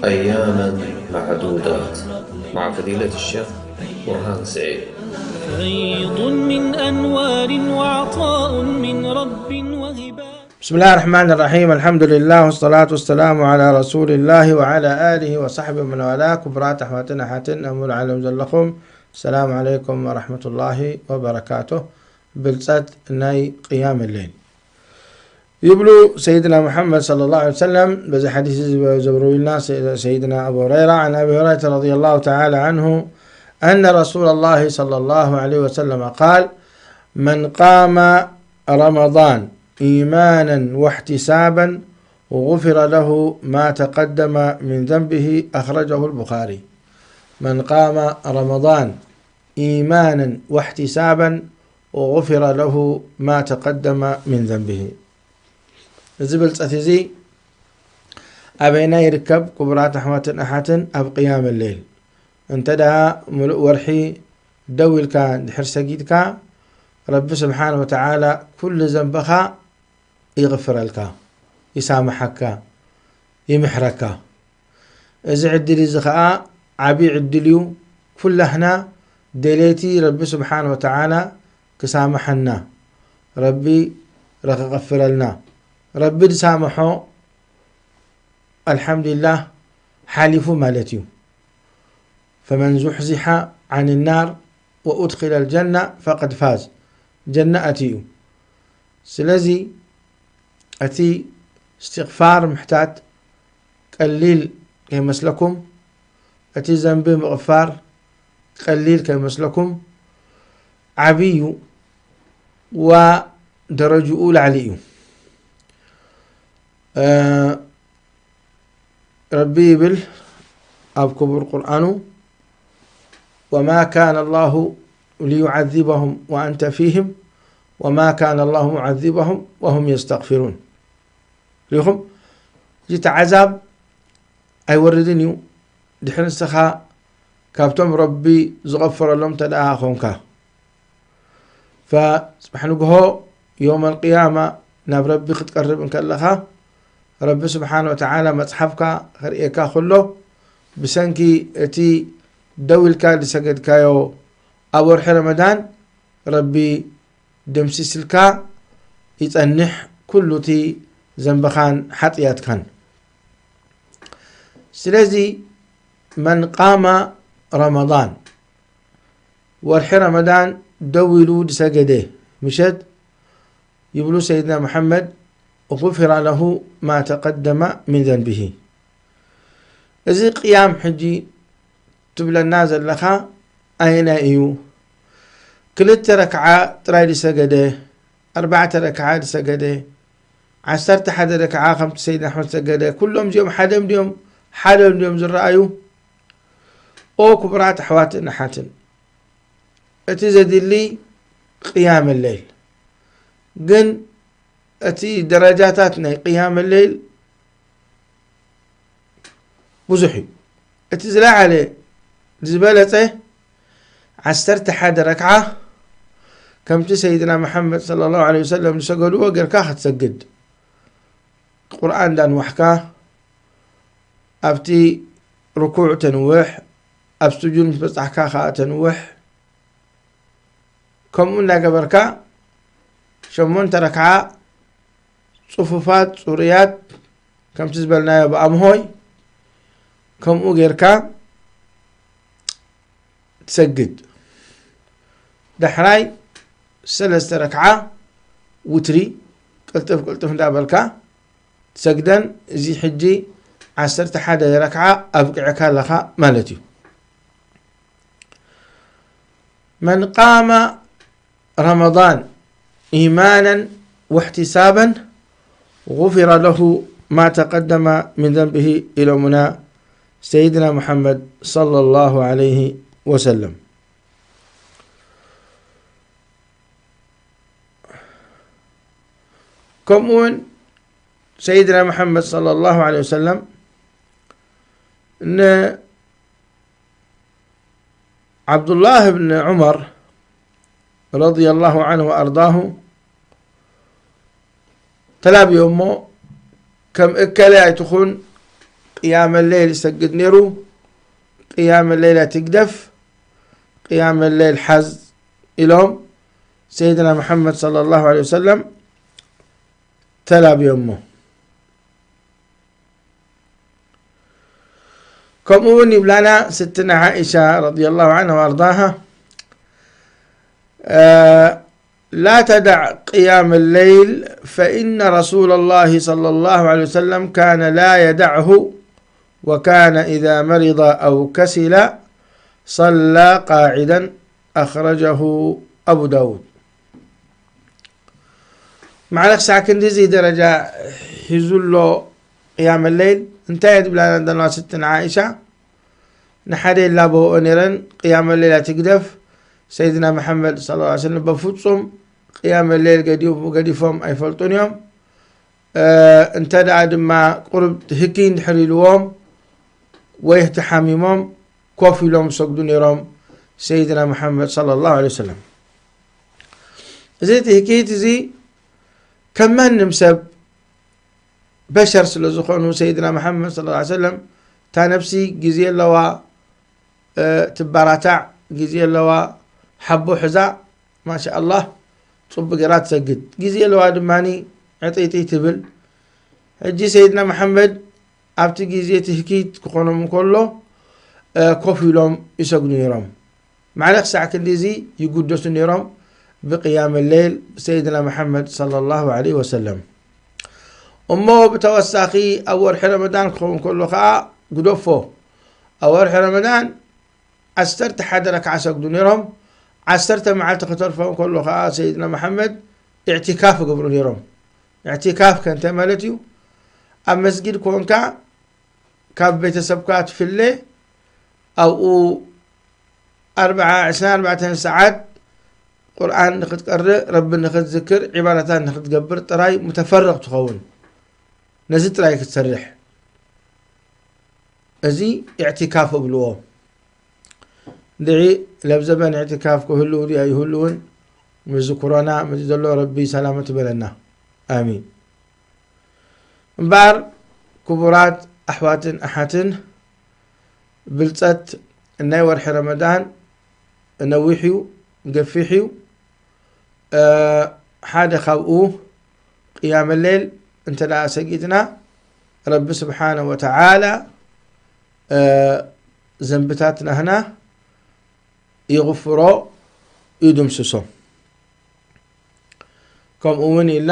أياما معدودات مع فضيلة الشيخ برهان سعيد. فيض من أنوار وعطاء من رب وهبة. بسم الله الرحمن الرحيم. الحمد لله والصلاة والسلام على رسول الله وعلى آله وصحبه ومن والاه. ክቡራት ኣሕዋትን ኣሓትን ኣብ ሙሉእ ዓለም ዘለኹም፣ ሰላም ዓለይኩም ወረሕመቱላሂ ወበረካቱ። ብልፀት ናይ ቅያም ሌል ይብሉ ሰይድና ሙሐመድ ሰለላሁ ዐለይሂ ወሰለም። በዚ ሓዲስ እዚ ዘብርቡልና ሰይድና ኣቡ ሁረይራ፣ عن أبي هريرة رضي الله تعالى عنه أن رسول الله صلى الله عليه وسلم قال: من قام رمضان إيمانا واحتسابا غفر له ما تقدم من ذنبه. أخرجه البخاري. من قام رمضان إيمانا واحتسابا غفر له ما تقدم من ذنبه. እዚ ብልፀት እዚ ኣበይና ይርከብ? ክቡራት ኣሕዋትን ኣሓትን፣ ኣብ ቅያም ሌል። እንተ ደኣ ሙሉእ ወርሒ ደው ኢልካ ድሕር ሰጊድካ፣ ረቢ ስብሓን ወተዓላ ኩሉ ዘንብኻ ይቕፍረልካ፣ ይሳምሓካ፣ ይምሕረካ። እዚ ዕድል እዚ ኸኣ ዓብዪ ዕድል እዩ። ኩላህና ደሌቲ ረቢ ስብሓን ወተዓላ ክሳምሓና፣ ረቢ ረክቐፍረልና። ረቢ ዝሳምሖ ኣልሓምዱሊላህ ሓሊፉ ማለት እዩ። فمن زحزح عن النار وأدخل الجنة فقد فاز. ጀና ኣትዩ እዩ። ስለዚ እቲ እስትቕፋር ምሕታት ቀሊል ከይመስለኩም፣ እቲ ዘንቢ ምቕፋር ቀሊል ከይመስለኩም፣ ዓብይ እዩ። ዋ ደረጅኡ ላዕሊ እዩ። ረቢ ይብል ኣብ ክቡር ቁርኣኑ፣ وما كان الله ليعذبهم وأنت فيهم وما كان الله معذبهم وهم يستغفرون። ሪኹም፣ እዚ ተዓዛብ ኣይወርድን እዩ ድሕሪ ንስኻ ካብቶም ረቢ ዝቐፈረሎም ተደኣ ኾንካ። ፈፅባሕ ንግሆ የውመል ቅያማ ናብ ረቢ ክትቀርብ እንከለኻ፣ ረቢ ስብሓን ወተዓላ መፅሓፍካ ከርእየካ ከሎ፣ ብሰንኪ እቲ ደው ኢልካ ዝሰገድካዮ ኣብ ወርሒ ረመዳን፣ ረቢ ደምሲስልካ ይፀንሕ ኩሉ እቲ ዘንብኻን ሓጥያትካን። ስለዚ መን ቃመ ረመዳን፣ ወርሒ ረመዳን ደው ኢሉ ዝሰገደ ምሸት፣ ይብሉ ሰይድና መሐመድ፣ غفر له ما تقدم من ذنبه። እዚ ቅያም ሕጂ ትብለና ዘለኻ ኣየናይ እዩ? ክልተ ረክዓ ጥራይ ዝሰገደ፣ ኣርባዕተ ረክዓ ዝሰገደ፣ ዓሰርተ ሓደ ረክዓ ከምቲ ሰይድና ኣሕመድ ሰገደ፣ ኩሎም እዚኦም ሓደ ድዮም፣ ሓደ ድዮም ዝረኣዩ? ኦ ክቡራት ኣሕዋትን ኣሓትን፣ እቲ ዘድሊ ቅያም ሌል ግን፣ እቲ ደረጃታት ናይ ቅያም ሌል ብዙሕ እዩ። እቲ ዝለዓለ ዝበለፀ ዓሰርተ ሓደ ረክዓ ከምቲ ሰይድና መሐመድ ሰለላሁ ዐለይሂ ወሰለም ዝሰገድዎ ጌርካ ክትሰግድ፣ ቁርኣን እንዳንዋሕካ ኣብቲ ርኩዕ ተንውሕ፣ ኣብ ስጁድ ምስ በጻሕካ ከኣ ተንውሕ። ከምኡ እንዳገበርካ ሸሞንተ ረክዓ ጽፉፋት ጽሩያት ከምቲ ዝበልናዮ ብኣምሆይ ከምኡ ጌርካ ትሰግድ። ዳሕራይ ሰለስተ ረክዓ ውትሪ ቅልጥፍ ቅልጥፍ እንዳበልካ ትሰግደን። እዚ ሕጂ ዓሰርተ ሓደ ረክዓ ኣብቂዕካ ኣለኻ ማለት እዩ። መን ቃመ ረመዳን ኢማናን ወሕቲሳባን ጉፊረ ለሁ ማ ተቀደመ ሚን ዘንብሂ ኢሎሙና ሰይድና ሙሐመድ ሰለላሁ ዐለይሂ ወሰለም። ከምኡውን ሰይድና ሙሐመድ ሰለላሁ ዐለይሂ ወሰለም ንዓብዱላህ ብን ዑመር ረዲየላሁ ዐንሁ ወኣርዳሁ ተላብዮ እሞ፣ ከም እከለ ኣይትኹን፣ ቅያመ ሌይል ይሰግድ ነይሩ። ቅያመ ሌይል ኣይትግደፍ፣ ቅያመ ሌይል ሓዝ ኢሎም ሰይድና መሓመድ ሰለላሁ ዐለይሂ ወሰለም ተላብዮሞ። ከምኡ እውን ይብላና ስትነ ዓኢሻ ረዲየላሁ ዐንሃ ወኣርዳሃ፣ لا تدع قيام الليل فإن رسول الله صلى الله عليه وسلم كان لا يدعه، وكان إذا مرض أو كسل صلى قاعدا. أخرجه أبو داود. ማዕረ ክሳዕ ክንድዚ ደረጃ ሒዙ ኣሎ ቅያመ ሌይል። እንታይ እየ ዝብላና ዘለዋ ስትነ ዓኢሻ? ንሓደ ይላበወኦ ነይረን፣ ቅያመ ሌይል ኣይትግደፍ። ሰይድና መሓመድ ሰለላሁ ዐለይሂ ወሰለም በፍጹም ቅያመ ሌይል ገዲፉ-፣ ገዲፎም ኣይፈልጡን እዮም። እ፣ እንተ ደኣ ድማ ቁሩብ ህኪ እንድሕር ኢልዎም ወይ ተሓሚሞም ኮፍ ኢሎም ዝሰግዱ ነይሮም ሰይድና መሓመድ ሰለላሁ ዐለይሂ ወሰለም። እዚ ትህኪት እዚ ከም ማንም ሰብ በሸር ስለ ዝኾኑ ሰይድና መሓመድ ሰለላሁ ዐለይሂ ወሰለም እታ ነፍሲ ግዜ ኣለዋ፣ እ፣ ትበራታዕ ግዜ ኣለዋ፣ ሓቦ ሕዛ ማሻ ኣላህ ጽቡቅ ገይራ ትሰግድ። ግዜ ኣለዋ ድማኒ ዕጥይጥይ ትብል። ሕጂ ሰይድና መሓመድ ኣብቲ ግዜ ትህኪት ክኾኖም እንከሎ፣ እ፣ ኮፍ ኢሎም ይሰግዱ ነይሮም። ማዕረ ክሳዕ ክንድዚ ይጉደሱ ነይሮም ብቅያም ሌይል ሰይድና መሓመድ ሰለላሁ ዐለይሂ ወሰለም። እሞ ብተወሳኺ ኣብ ወርሒ ረመዳን ክኸውን ከሎ ከኣ ግደፎ። ኣብ ወርሒ ረመዳን ዓሰርተ ሓደ ረክዓ ሰግዱ ነይሮም። ዓሰርተ መዓልቲ ክተርፎም ከሎ ከኣ ሰይድና መሓመድ ኢዕቲካፍ ይገብሩ ነይሮም። ኢዕቲካፍ ከ እንታይ ማለት እዩ? ኣብ መስጊድ ኮንካ ካብ ቤተሰብካ ትፍለ፣ ኣብኡ ኣርብዓ፣ ዕስራን ኣርባዕተን ሰዓት ቁርኣን ንኽትቀርእ፣ ረቢ ንኽትዝክር፣ ዒባዳታት ንኽትገብር ጥራይ ሙተፈርቕ ትኸውን። ነዚ ጥራይ ክትሰርሕ። እዚ ኢዕቲካፍ እብልዎ። ድዒ ለብ ዘበን ኢዕቲካፍ ክህልው ድዩ ኣይህልውን? ምስዚ ኮሮና፣ ምስዚ ዘሎ ረቢ ሰላመት ይበለና። ኣሚን። እምበኣር ክቡራት ኣሕዋትን ኣሓትን፣ ብልጸት ናይ ወርሒ ረመዳን ነዊሕ እዩ፣ ገፊሕ እዩ። እ፣ ሓደ ካብኡ ቅያመ ሌል እንተ ደኣ ሰጊድና፣ ረቢ ስብሓነ ወተዓላ፣ እ፣ ዘንብታት ናህና ይغፍሮ፣ ይድምስሶ። ከምኡ እውን ኢልና፣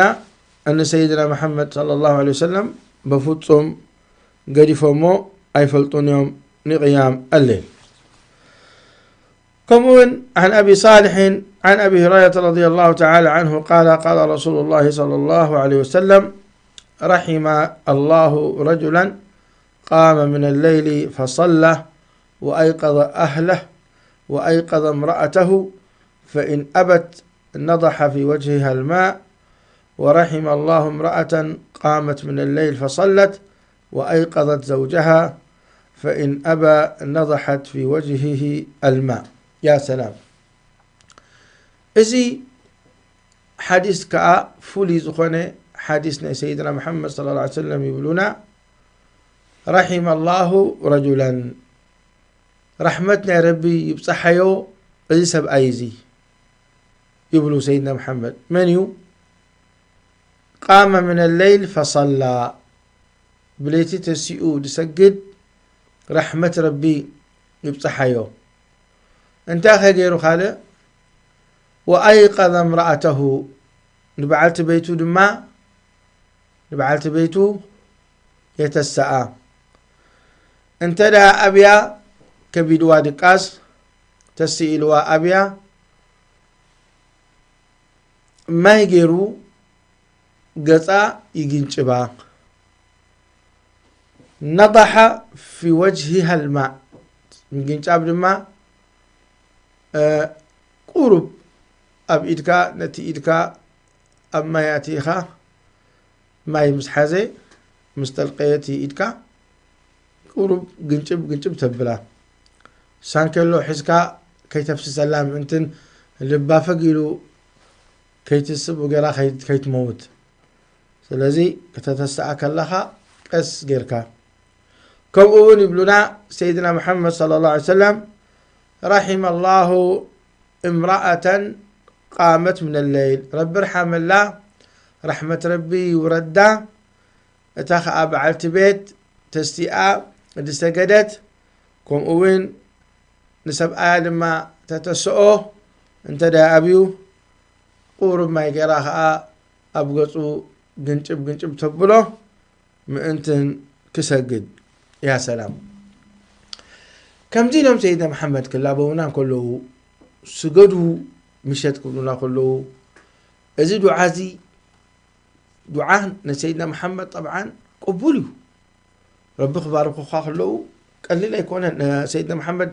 እኒ ሰይድና መሓመድ ሰለላሁ ዐለይሂ ወሰለም በፍጹም ገዲፎሞ ኣይፈልጡን እዮም ንቅያም ኣሌል። ከምኡ እውን عن أبي صالح عن أبي هريرة رضي الله تعالى عنه قال قال رسول الله صلى الله عليه وسلم رحم الله رجلا قام من الليل فصلى وأيقظ أهله وأيقظ امرأته فإن أبت نضح في وجهها الماء ورحم الله امرأة قامت من الليل فصلت وأيقظت زوجها فإن أبى نضحت في وجهه الماء. يا سلام. እዚ ሓዲስ ከኣ ፍሉይ ዝኾነ ሓዲስ ናይ ሰይድና መሓመድ ሰለላሁ ዐለይሂ ወሰለም ይብሉና፣ رحم الله رجلا፣ ራሕመት ናይ ረቢ ይብጻሓዮ እዚ ሰብኣይ እዚ ይብሉ ሰይድና መሓመድ። መን እዩ? قام من الليل فصلى፣ ብለይቲ ተሲኡ ዝሰግድ ራሕመት ረቢ ይብጻሓዮ። እንታይ ከ ገይሩ ካልእ? وأيقظ امرأته፣ ንበዓልቲ ቤቱ ድማ፣ ንበዓልቲ ቤቱ የተሰኣ። እንተ ደኣ ኣብያ ከቢድዋ ድቃስ፣ ተስኢልዋ ኣብያ፣ ማይ ገይሩ ገጻ ይግንጭባ። نضح في وجهها الماء፣ ምግንጫብ ድማ፣ እ፣ ቁሩብ ኣብ ኢድካ፣ ነቲ ኢድካ ኣብ ማይ ኣእቲኻ፣ ማይ ምስ ሓዘ፣ ምስ ጠልቀየ እቲ ኢድካ፣ ቁሩብ ግንጭብ ግንጭብ ተብላ። ሳንኬሎ ሒዝካ ከይተፍስሰላ ምእንትን ልባ ፈግ ኢሉ ከይትስብ ገራ ከይ-፣ ከይትመውት። ስለዚ ከተተስኣ ከለኻ ቀስ ጌርካ። ከምኡ እውን ይብሉና ሰይድና መሓመድ صلى الله عليه وسلم: رحم الله امرأة قامت من الليل። ረቢ ርሓመላ፣ ራሕመት ረቢ ይውረዳ። እታ ኸኣ በዓልቲ ቤት ተሲኣ ዝሰገደት፣ ከምኡ እውን ንሰብኣያ ድማ ተተስኦ፣ እንተ ደኣ ኣብዩ፣ ቁሩብ ማይ ገይራ ኸኣ ኣብ ገጹ ግንጭብ ግንጭብ ተብሎ፣ ምእንትን ክሰግድ። ያ ሰላም! ከምዚ ኢሎም ሰይድና መሓመድ ክላበዉና እንከለዉ፣ ስገዱ ምሸት ክብሉና ከለዉ፣ እዚ ዱዓ እዚ፣ ዱዓ ንሰይድና መሓመድ ጠብዓን ቅቡል እዩ። ረቢ ክባርኹኻ ከለዉ ቀሊል ኣይኮነን። እ፣ ሰይድና መሓመድ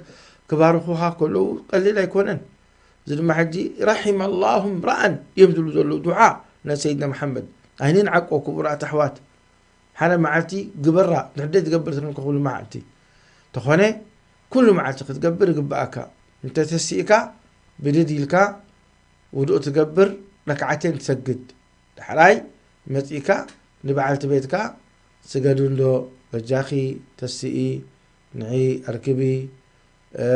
ክባርኹኻ ከለዉ ቀሊል ኣይኮነን። እዚ ድማ ሕጂ፣ "ረሒመ ላሁ እምረኣን" እዮም ዝብሉ ዘለዉ ዱዓ ንሰይድና መሓመድ። ኣይንንዓቆ ክቡራት ኣሕዋት። ሓደ መዓልቲ ግበራ፣ ድሕደይ ትገብር ትንከ ኩሉ መዓልቲ። ተኾነ፣ ኩሉ መዓልቲ ክትገብር ይግብኣካ። እንተ ተሲእካ፣ ብድድ ኢልካ ውዱእ ትገብር፣ ረክዓተይን ትሰግድ። ዳሕራይ መጺእካ ንበዓልቲ ቤትካ፣ "ስገዱ እንዶ፣ በጃኺ ተስኢ፣ ንዒ ኣርክቢ፣ እ፣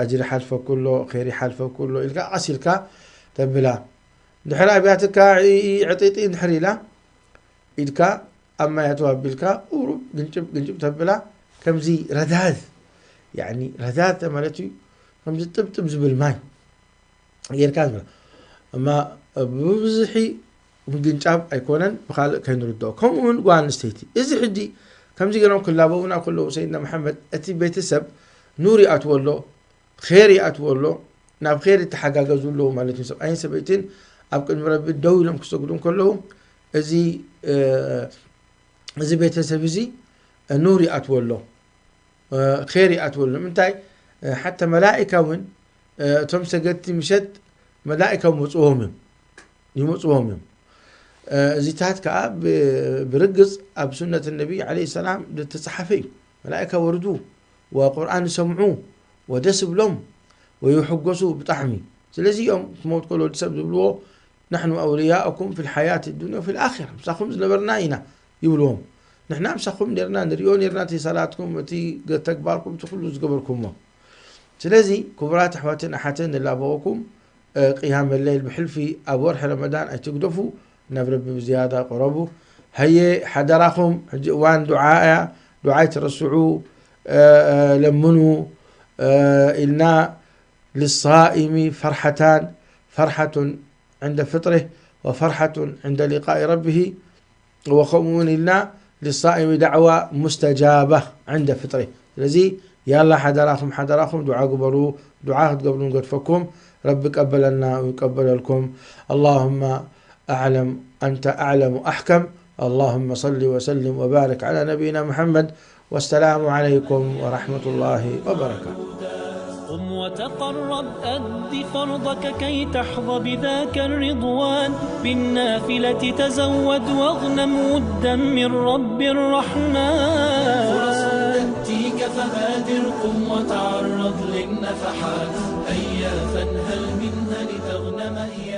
ኣጅሪ ሓልፈኩ ኣሎ፣ ኸይሪ ሓልፈኩ ኣሎ" ኢልካ ቀስ ኢልካ ተብላ። ድሕሪ ኣብያትካ ዒ-፣ ዒ-፣ ዕጢጢ እንድሕር ኢላ፣ ኢድካ ኣብ ማይ ኣትዋ ኣቢልካ፣ ቁሩብ ግንጭብ ግንጭብ ተብላ፣ ከምዚ ረዳድ፣ ያዕኒ ረዳድ ማለት እዩ፣ ከምዚ ጥብጥብ ዝብል ማይ ጌርካ ዝብላ። እማ ብብዝሒ ምግንጫብ ኣይኮነን፣ ብኻልእ ከይንርድኦ። ከምኡ እውን ጓል ኣንስተይቲ። እዚ ሕጂ ከምዚ ገይሮም ክላበዉና ከለዉ ሰይድና መሓመድ፣ እቲ ቤተሰብ ኑር ይኣትዎ ኣሎ፣ ኼር ይኣትዎ ኣሎ፣ ናብ ኼር ይተሓጋገዙ ኣለዉ ማለት እዩ። ሰብኣይን ሰበይትን ኣብ ቅድሚ ረቢ ደው ኢሎም ክሰግዱ እንከለዉ፣ እዚ፣ እ፣ እዚ ቤተሰብ እዚ ኑር ይኣትዎ ኣሎ፣ እ፣ ኼር ይኣትዎ ኣሎ። ምንታይ? እ፣ ሓታ መላኢካ እውን፣ እ፣ እቶም ሰገድቲ ምሸት መላኢካ ይመጽዎም እዮም፣ ይመጽዎም እዮም። እ፣ እዚታት ከኣ ብ-፣ ብርግጽ ኣብ ሱነት ነቢ ዓለይሂ ሰላም ዝተጻሓፈ እዩ። መላኢካ ወርዱ ወቁርኣን ይሰምዑ ወደስ ይብሎም ወይሕጎሱ ብጣዕሚ። ስለዚ እዮም እቲ መውት ከሎ ወዲ ሰብ ዝብልዎ፣ "ንሕኑ ኣውልያኡኩም ፊል ሓያት ዱንያ ወፊል ኣኺራ፣ ምሳኹም ዝነበርና ኢና" ይብልዎም። ንሕና ምሳኹም ኔርና፣ ንሪኦ ኔርና እቲ ሰላትኩም፣ እቲ ገ-፣ ተግባርኩም፣ እቲ ኩሉ ዝገበርኩሞ። ስለዚ ክቡራት ኣሕዋትን ኣሓትን ንላበወኩም፣ እ፣ ቅያመ ለይል ብሕልፊ ኣብ ወርሒ ረመዳን ኣይትግደፉ፣ ናብ ረቢ ብዝያዳ ቅረቡ። ሃየ ሓደራኹም፣ ሕጂ እዋን ዱዓ እያ፣ ዱዓ ኣይትረስዑ፣ እ፣ እ፣ ለምኑ፣ እ፣ ኢልና፣ للصائم فرحتان، فرحة عند فطره وفرحة عند لقاء ربه، ወከምኡ እውን ኢልና للصائم دعوة مستجابة عند فطره። ስለዚ ያላ ሓደራኹም፣ ሓደራኹም ዱዓ ግበሩ። ዱዓ ክትገብሩ ንገድፈኩም። ረቢ ቀበለና ወይቀበለልኩም። اللهم أعلم أنت أعلم أحكم. اللهم صل وسلم وبارك على نبينا محمد. والسلام عليكم ورحمة الله وبركاته. قم وتقرب، أد فرضك كي تحظى بذاك الرضوان. بالنافلة تزود واغنم ودا من رب الرحمن. فرص تأتيك فبادر، قم وتعرض للنفحات. هيا فانهل منها لتغنم هي